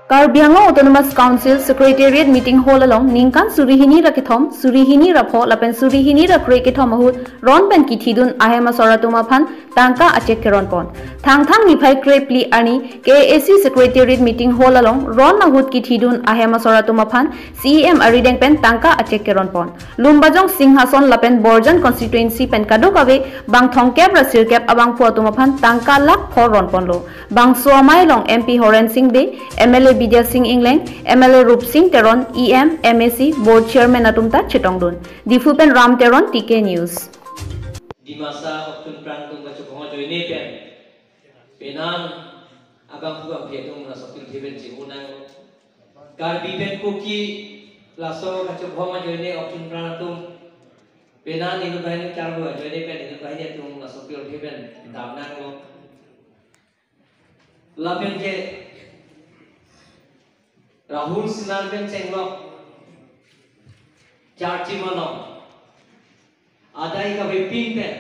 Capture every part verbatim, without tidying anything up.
Karbi Anglong Autonomous Council Secretariat Meeting Hall along ningkan suri hini ra kethom, suri hini ra pho lapen suri hini ra krekethom ahut ron pen kithidun ahem asor atum aphan tangka achek keron pon. Thangthang niphai krephli arni K A A C Secretariat Meeting Hall along ron ahut kithidun ahem asor atum aphan C E M arideng pen tangka achek keron pon. Lumbajong, Singhason lapen Borjan constituency pen kadokave bang thomkep ra sirkep abangphu atum aphan tangka lakh pho ron ponlo. Bangso amei along M P Horen Sing Bey, M L A Bidya Sing Engleng, M L A Rup Sing Teron, E M, M A C, Board Chairman atum ta chetongdun. Diphu pen Ram Teron, T K News. Dimasa okchun prang atum kachobhong ajoine pen, penan abangphu abangphi atum laso pirthe pen chehunang. Karbi pen Kuki laso kachobhong ajoine okchun prang atum, penan inut banghini charbo ajoine pen inut banghini atum laso pirthe pen damnanglo. Lapen ke Rahul Sinar pen chenglok Charchi Malong adai kavepin pen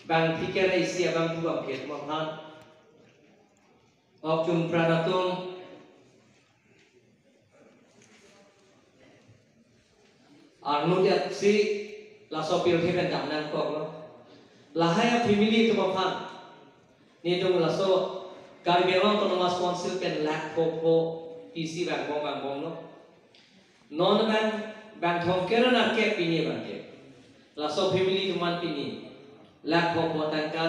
bang phike ra isi abangphu abangphi atum aphan okchun prang atum arnutsi laso pirthe pen damnangkoklo. Lahai a family atum aphan nelitum laso Karbi Anglong Autonomous Council pen lakh pho pho isi vangbom vangbomlo. Non bang bang thomkep ra kep pini abangke laso family atum aphan pini lakh pho pho tangka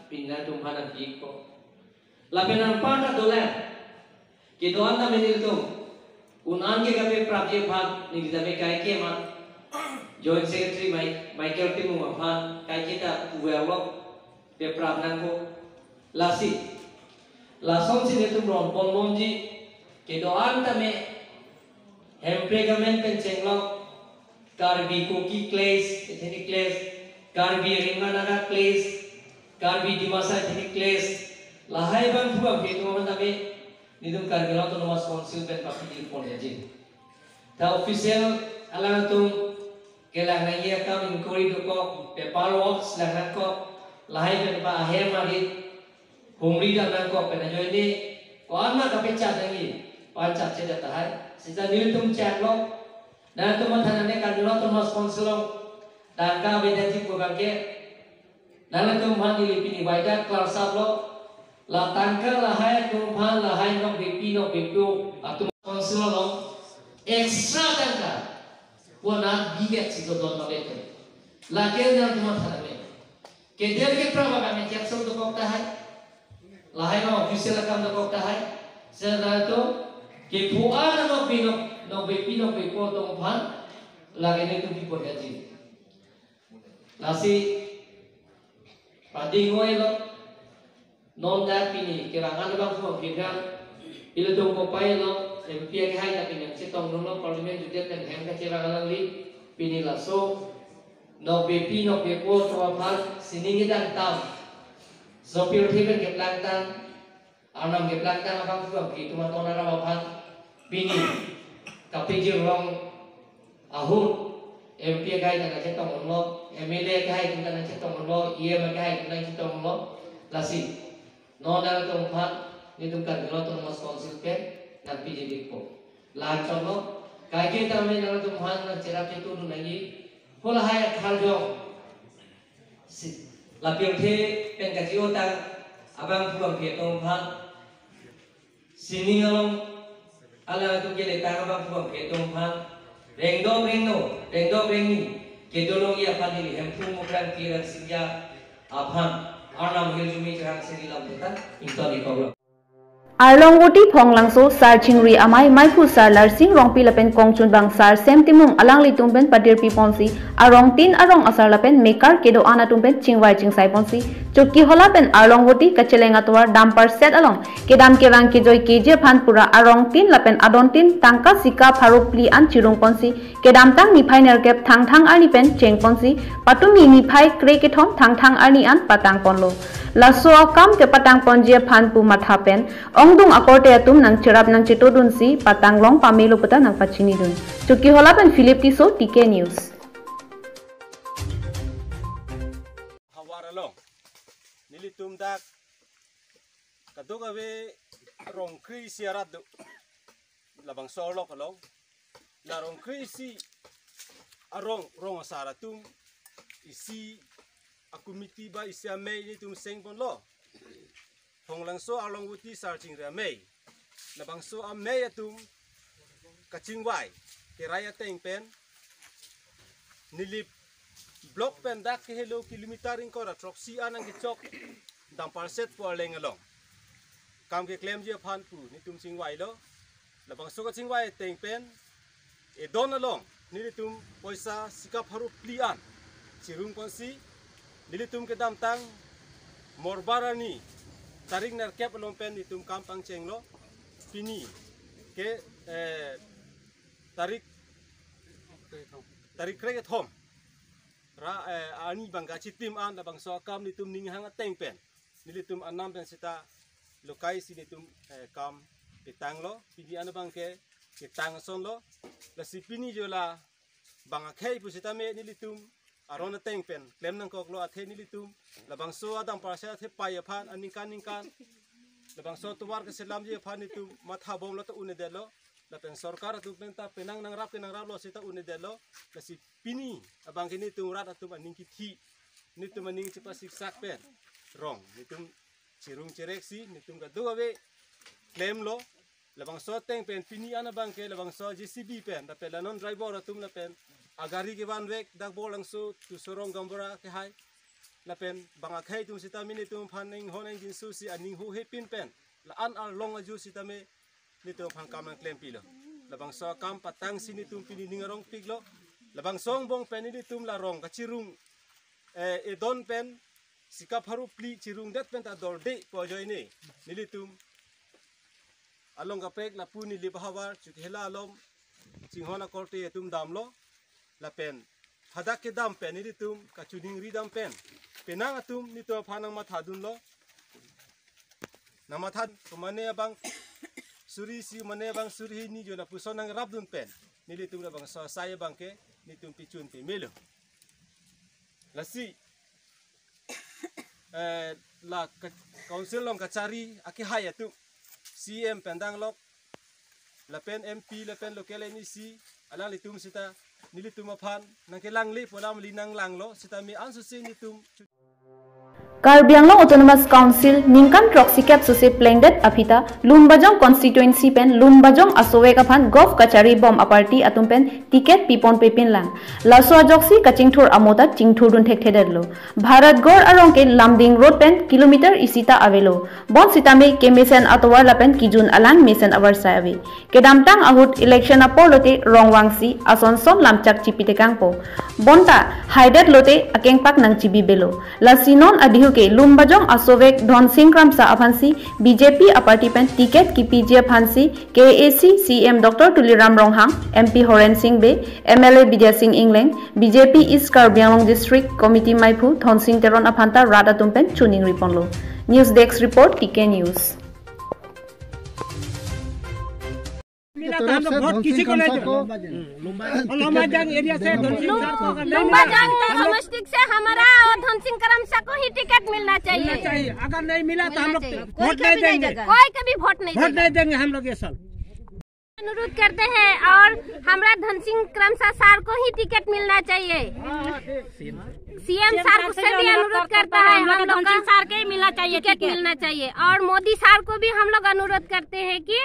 pini nangtum aphan nangpikpo. Lapen anparta dolang kedo-an tame nelitum un-an ke kapeprapji aphan neli tame kaike ma Joint Secretary Mai- Michael Timung aphan kaike ta puverlo, peprap nangpo. Lasi lasonsi nelitum ron ponbomji. Kedo-an tame Hemprek amen pen chenglok Karbi Kuki clash, ethnic clash, Karbi Ringma Naga clash, Karbi Dimasa ethnic clash, lahai abangphu abangphi atum aphan tame nelitum Karbi Anglong Autonomous Council pen papiji pon aji. Ta official alangtum kelang nangji akam inquiry dokok, paperworks lang nangkok, lahai pen pa ahem arit humri dam nangkok pen ajoine ko-an ma kapachat nangji, pan chat chedet tahai. Sita nelitum chatlo, nangtum matha nangne Karbi Anglong Autonomous Council along tangka avedet ji pu abangke, nangtum aphan neli pini waida klarsaplo. La tangka lahai atum aphan, lahai nokbepi nokbepo atum Council along extra tangka pona biget si dodon mabet. Lake nangtum matha nangne. Kedem keprap abang chepso dokok tahai. Lahai ma official akam dokok tahai. Seta nangtum kepho-an nokbe nok- nokbepi nokbepo atum aphan lake nelitum kipon aji. Lasi padingoi lo. Non dak pini kevang an abangphu abangphi aphan ilitum kopai lo, M P akehai ta pini chetongdunlo, Parliament judet pen hem kachevang alangli, pini laso nokbepi nokbepo atum aphan sining kedamtang, sopirthe pen keplangtang, arnam keplangtang abangphu abangphi atum aton aram aphan pini kapejirlong ahut M P akehai ta nangchetongdunlo, M L A akehai ta nangchetongdunlo, E M akehai ta nangchetongdunlo. Lasi non nangtum aphan nelitum Karbi Anglong Autonomous Council pen nangpiji pikpo. Lason lo, kaike tame nangtum aphan nangcherap chetongdun nangji. Halahai akharjong si, la pirthe pen kachi-otang abangphu abangphi atum aphan, sining along alangtum keletang abangphu abangphi atum aphan, rengdok rengno, rengdok rengni kedolongji aphan neli Hemphu Mukrang Kiran Singja aphan arnam hirjume cherang seri lam theta ington ikoklo. Arlongvoti Phonglangso, Sar Chingri Amei, Meiphu Sar Larsing Rongpi lapen kongchunbang Sar Sem Timung alanglitum pen padirpi ponsi arongtin arong asar lapen mekar kedo-an atum pen chingvai chingsai ponsi Chokihola pen Arlongvoti kacheleng atovar dumper set along kedam kevang kejoi keji aphan pura arongtin lapen adontin tangka sika pharo phli an chirung ponsi kedamtang niphai nerkep Thangthang arni pen cheng ponsi patumi niphai krekethom Thangthang arni an patang ponlo. Laso akam kepatang ponji aphan pu matha pen ongdung akorte atum nangcherap nangchetongdunsi patang long pamelo puta nangpachinidun. Chokihola pen Philip Tisso, T K News. Havar along nelitum dak kadokave rong kre-isi arat do. Labangso arlok along, la rong kre-isi arong, rong asar atum, isi a-committee ba isi amei nelitum sengponlo. Phonglangso Arlongvoti Sar Chingri amei. Labangso amei atum kachingvai kerai ateng pen Nilip block pen dak kehelo kilometer ingkoi ra throksi an nangkechok Damparset pu arleng along kam keklemji aphan pu nelitum chingvailo. Labangso kachingvai ateng pen edon along nelitum poisa sika pharo phli an chirungponsi, nelitum kedamtang Morbar arni tarik nerkep along pen nelitum kam pangchenglo. Pini ke, eh, tarik, tarik krekethom ra, eh, arni abang kachitim an labangso akam nelitum ninghang ateng pen nelitum anam pen seta lokaisi nelitum, eh, kam petanglo. Pini an abangke ketang asonlo. Lasi pini jo la bang akhei pusitame nelitum aron ateng pen klem nangkoklo, athe nelitum labangso a-Damparset athe pai aphan aningkan ningkan labangso tovar keselamji aphan nelitum mathabomlo ta un-edetlo. Lapen sorkar atum pen ta penang nangrap ke nangraplo seta un-edetlo. Lasi pini abangke nelitum rat atum aning kithi, nelitum aning chepasiksak pen rong nelitum chirung chireksi nelitum kadokave klemlo. Labangso ateng pen pini an abangke labangso J C B pen lapen la non driver atum lapen agari kevanvek dak Borlangso to Sorong Gaonbura kehai lapen bang akhei atum sitame nelitum aphan ninghon ingjinso si aning hohe pin pen la-an arlong ajut sitame nelitum aphan kam nangklempilo. Labangso akam patangsi nelitum pini ning arongpiklo. Labangso angbong pen nelitum la rong kachirung, eh, edon pen sika pharo phli chirungdet pen ta dorde pu ajoine nelitum along kaprek lapu Nilip ahavar Chokihola along chinghon akorte atum damlo. Lapen hadak kedam pen nelitum kachiningri dam pen penang atum nelitum aphan nangmathadunlo. Nangmatha mane abang suri isi mane abang suri hini jo lapuson nangrapdun pen nelitum labangso asai abangke nelitum pichun pemelo. Lasi, eh, la ka-, council along kachari akehai atum, C M pen danglok lapen M P lapen local M A C alanglitum seta nelitum aphan nangkelangle pu alam li nanglanglo, sitame ansose nelitum Karbi Anglong Autonomous Council ningkan throksi kep sose plengdet aphi ta Lumbajong constituency pen Lumbajong asovek aphan golf kachari bom aparty atum pen ticket pipon pepinlang. Laso ajoksi kachingthur amo ta chingthurdun thekthedetlo. Bharat Gorh arong ke Lumding Road pen kilometer isi ta avelo. Bonsitame kemesen atovar lapen kijun alang mesen avarsai ave. Kedamtang ahut election apor lote rong vangsi ason son lamchak chipitekangpo. Bonta haidet lote akengpak nangchibibelo. Lasi non adihu ke Lumbajong asovek Dhonsing Kramsa aphansi B J P aparty pen ticket kipiji aphansi K A A C C M Doctor Tuliram Ronghang, M P Horen Sing Bey, M L A Bidya Sing Engleng, B J P East Karbi Anglong District Committee maiphu Dhonsing Teron aphanta rat atum pen chiningriponlo. News Desk Report, T K News. मिला तो हम लोग वोट किसी को नहीं देंगे। लुम्बाजंग एरिया से धनसिंग सर को अगर नहीं मिला, लुम्बाजंग समष्टि से हमारा और धनसिंग करमसा को ही टिकट मिलना चाहिए। मिलना चाहिए। अगर नहीं मिला तो हम लोग वोट नहीं देंगे। कोई का भी वोट नहीं देंगे। वोट नहीं देंगे हम लोग ये साल। अनुरोध करते हैं और हमारा धनसिंग करमसा सर को ही टिकट मिलना चाहिए। सीएम सर से भी अनुरोध करता है, हम लोग का सर के ही मिलना चाहिए, टिकट मिलना चाहिए। और मोदी सर को भी हम लोग अनुरोध करते हैं कि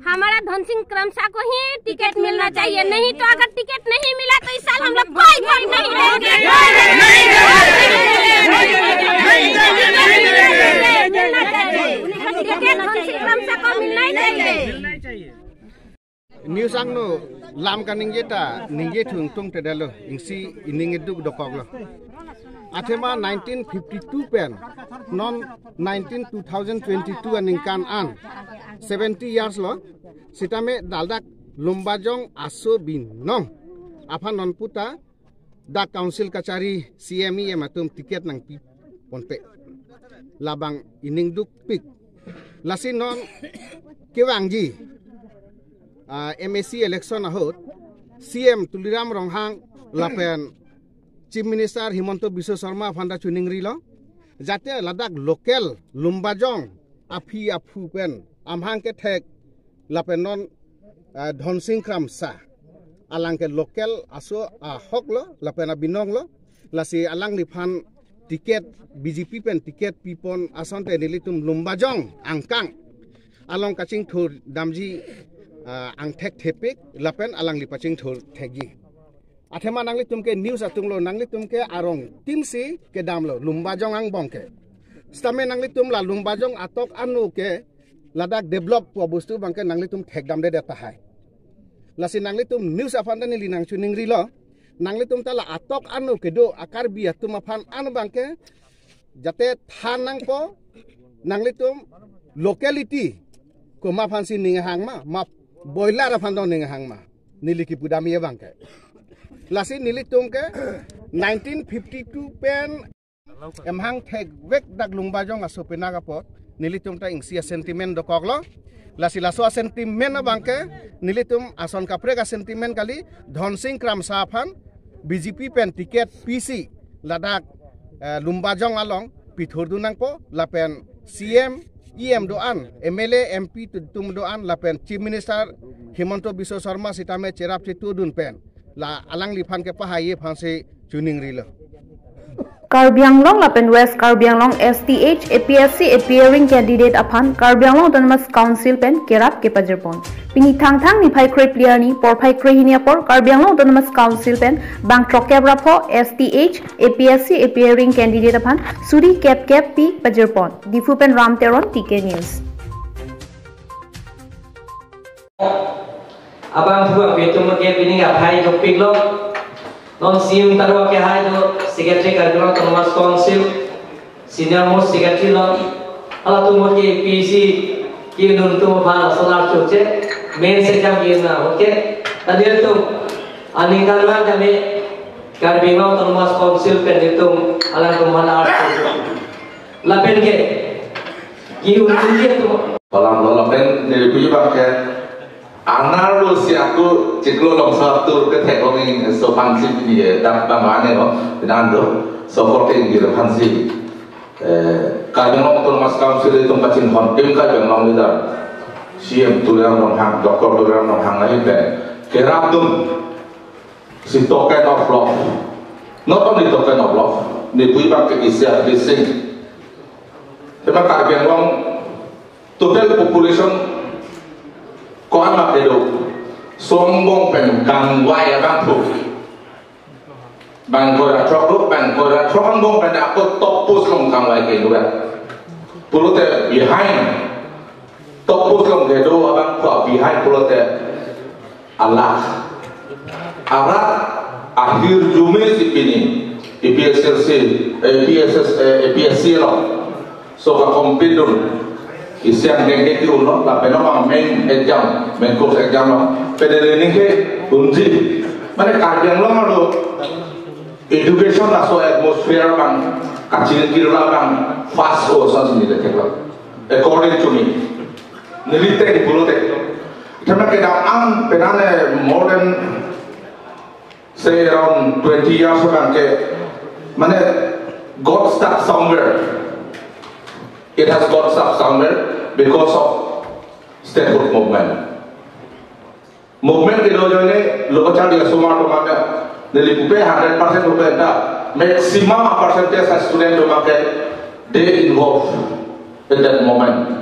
हमारा धनसिंग करमसा को ही टिकट मिलना चाहिए, नहीं तो अगर टिकट नहीं मिला तो इस साल हम लोग कोई वोट नहीं देंगे। टिकट धनसिंग करमसा को मिलना ही चाहिए। News angno lam kaningje ta ningje thung tung tedalo, isi ining eduk dokoklo. Athema nineteen fifty-two pen non nineteen two thousand twenty-two aningkan an seventy years lo, sitame daldak Lumbajong aso binong aphan non puta dak council kachari C M E M atum ticket nangpiponpe. Labang ining dukpik. Lasi non kevangji, ah, M A C election ahut C M Tuliram Ronghang lapen Chief Minister Himanta Biswa Sarma aphanta chiningrilo. Jate ladak local Lumbajong aphi aphu pen amahang kethek lapen non ah, Dhonsing Kramsa. Alang ke local aso ahok lo, lapen abinong lo. Lasi alangliphan ticket, B J P pen ticket pipon asonte nelitum Lumbajong angkang along kachingthur damji, ah, angthek thepik, lapen alangli pachingthur thekji. Athema nanglitum ke news atum lo, nanglitum ke arong timsi kedam lo, Lumbajong angbong ke. Sitame nanglitum la Lumbajong atok anu ke ladak develop po bostu abang ke nanglitum thekdamdedet tahai. Lasi nanglitum news aphan ta neli nangchiningri lo. Nanglitum ta la atok anu kedo a-Karbi atum aphan an abang ke jate than nangpo, nanglitum locality komat aphansi ning hang ma, ma boiler aphan dong ning hang ma. Neli kipudam ye abang ke. Lasi nelitum ke nineteen fifty-two pen emhang thekvek dak Lumbajong aso penak apot nelitum ta isi a-sentiment dokok lo. Lasi laso a-sentiment abang ke nelitum ason kaprek a-sentiment kali, Dhonsing Kramsa aphan B J P pen ticket pisi ladak, eh, Lumbajong along pithurdun nangpo, lapen C M, E M do-an, M L A, M P atum do-an, lapen Chief Minister Himanta Biswa Sarma sitame cherap chetudun pen la alangliphan kepahai aphansi chiningri lo. Karbi Anglong lapen West Karbi Anglong S T H A P S C appearing candidate aphan Karbi Anglong Autonomous Council pen kerap kepajirpon. Pini Thangthang niphai krephli arni porphai krehini apor Karbi Anglong Autonomous Council pen bang throkkep ra pho S T H A P S C appearing candidate aphan suri kep kep pi pajirpon. Diphu pen Ram Teron, T K News. Abang thu ape atum ke pini aphai dopik lo. Non C M taro ke hai do Secretary Karbi Anglong Autonomous Council, senior most secretary lo. Halatum ke A P S C ke nelitum aphan asal archo che. Main se jam ke na, okay. Tadi tu aningkan lang kami Karbi Anglong Autonomous Council pen nelitum alangtum aphan archo. Lapen ke ki un ke tu. Palam lo lapen neli puji abang ke anar lo si aku chiklo longsa tur ke thek longing so aphansi pini ke dak bang ane lo pinan do supporting ke aphansi, eh, Karbi Anglong Autonomous Council atum kachinghon tim Karbi Anglong leader C M Tuliram Ronghang, Doctor Tuliram Ronghang ahin pen kerapdun si token of love. Not only token of love, neli puji abang ke isi a-blessing. Tema Karbi Anglong total population ko-an ma kedo. Song angbong pen kangvai abang thu. Bang koi ra throk do, bang koi ra throk angbong pen ako top post along kangvai kedo. Pulote behind top post along kedo abang ko behind pulote alak. Arat ahirjume si pini A P S C, A P S S, eh, A P S C lo. So ka compete dun. Isi angdeng ke ti uno, lapen abang main exam, main course exam lo. Pede learning ke unji. Mane Karbi Anglong lo education laso atmosphere abang kachingkir abang fast o sa sini le thek lo. According to me. Neli thek pulote. Tema kedam an penane more than, say, around twenty years abang ke, mane, got stuck somewhere. It has got stuck somewhere because of statehood movement. Movement kedo ajoine lo bachar dia sumar to mane neli pupe hundred percent pupe ta maximum percentage of student to make they involve in that movement.